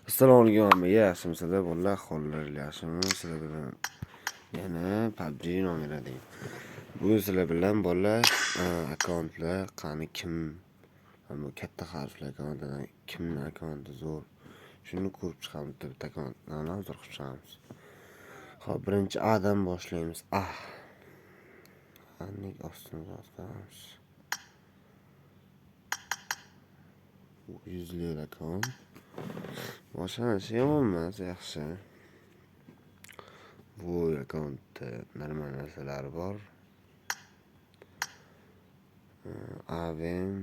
Assalomu alaykum hammaga, yaxshimisizlar bolalar, ahvollaringiz yaxshimi? Sizlar bilan yana PUBG nomer 1. Bugun sizlar bilan bolalar akkauntlar qani kim, bu katta harfli akkauntlardan kimni akkaunti zo'r, shuni ko'rib chiqamiz, bitta akkauntlarni hozir qilib chiqamiz. Xo'p, birinchi A dan boshlaymiz. A. Aniq ostini qo'yamiz. 100 lira akkaunt. Boshlanishi yomon emas, yaxshi. Bu akkauntda normal narsalar bor. AVM,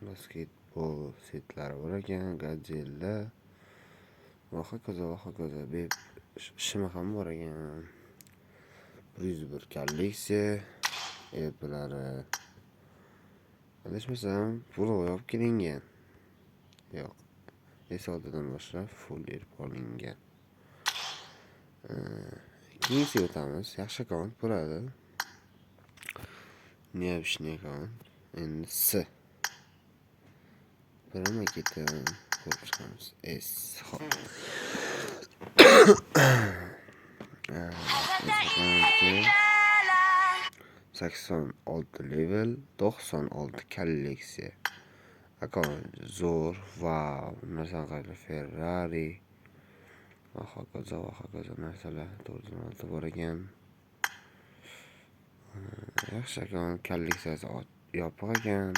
basketbol setlari bor ekan, Godzilla va hokazo va hokazo. Shimi ham bor ekan. 101 kolleksiya, Apple'lari. Adashmasam, pul olib kelingan. Yo'q. S6dan boshlab full erib olingan. Keyingisiga o'tamiz. Yaxshi akkaunt bo'ladi. Необычный akkaunt. Endi S. Birma ketin ko'rib chiqamiz. S. Xo'p. 86 level, 96 kolleksiya. Akkaunt zo'r, vau, narsani qaranglar, Ferrari va hokazo va hokazo narsalar 406 bor ekan. Yaxshi akkaunt, kolleksiyasi yopiq ekan.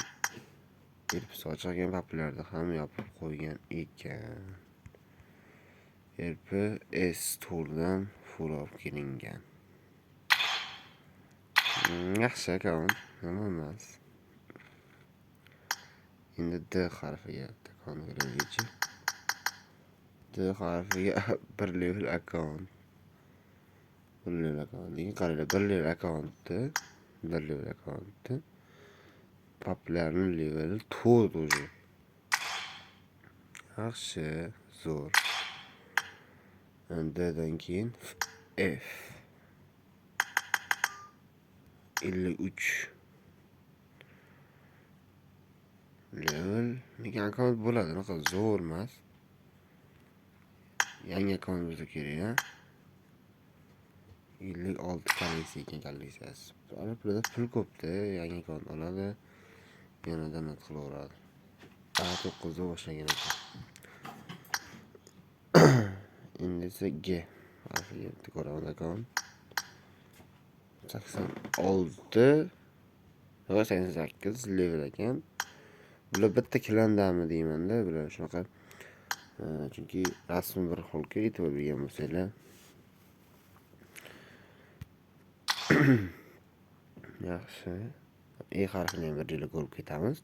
Erpisi ochiq ekan, poplyarda ham yopib qo'ygan ekan. RP S to'rtdan full olib kelingan. Yaxshi akkaunt, yomon emas. Endi D harfiga akkaunt ko'raylikchi. D harfiga bir level akkaunt. Bir level akkaunt. Lekin qaranglar, bir level akkauntni, bir level akkauntni poplyarni leveli 4 уже. Yaxshi, zo'r. D dan keyin F. 53 level. Lekin akkaunt bo'ladi, unaqa zo'r emas. Yangi akkaunt bo'lsa kerak, a? 56 kolleksiya ekan kolleksiyasi. Bularda pul ko'p-da, yangi akkaunt oladi, yana donat qilaveradi. A9 da boshlagan ekan. Endi esa G harfiga bitta ko'ramiz akkaunt. 86 va 88 level ekan. Bular bitta klandami deymanda, bular shunaqa. Chunki rasmi bir xilga e'tibor bergan bo'lsanglar. Yaxshi. E harfini ham bir joyda ko'rib ketamiz.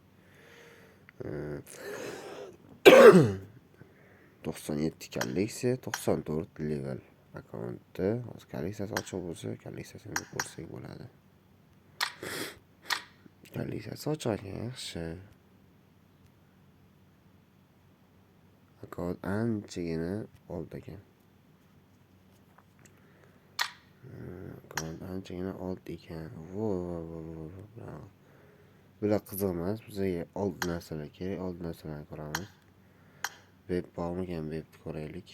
97 kolleksiya, 94 level akkauntda. Hozir kolleksiyasi ochiq bo'lsa, kolleksiyasini ko'rsak bo'ladi. Kolleksiyasi ochiq ekan, yaxshi. Akkaunt anchagina old ekan. Akkaunt anchagina old ekan. Vo vo vo vo vo. Bular qiziq emas, bizga old narsalar kerak, old narsalarni ko'ramiz. Web bormikan, webni ko'raylik.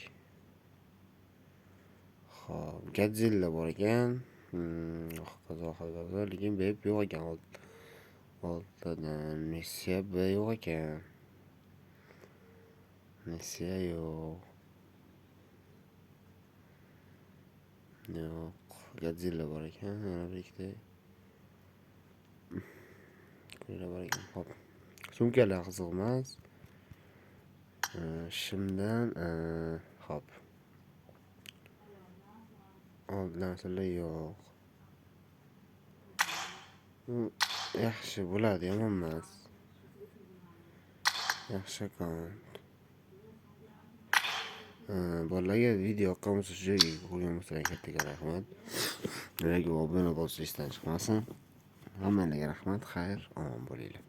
Xo'p, Godzilla bor ekan. Hokazo hokazo, lekin web yo'q ekan oldida. Nesiya B yo'q ekan. Nesiya yo'q. Yo'q, Godzilla bor ekan, yana bir ikkita. Bor ekan. Xo'p. Sumkalar qiziq emas. Shimdan, xo'p. Old narsalar yo'q. Yaxshi bo'ladi, yomon emas. Yaxshi akkaunt. Bolalarga video yoqqan bo'lsa, shu joyga qo'ygan bo'lsalar kattaga rahmat. Like va obuna bosish esdan chiqmasin. Hammalarga rahmat, xayr, omon bo'linglar.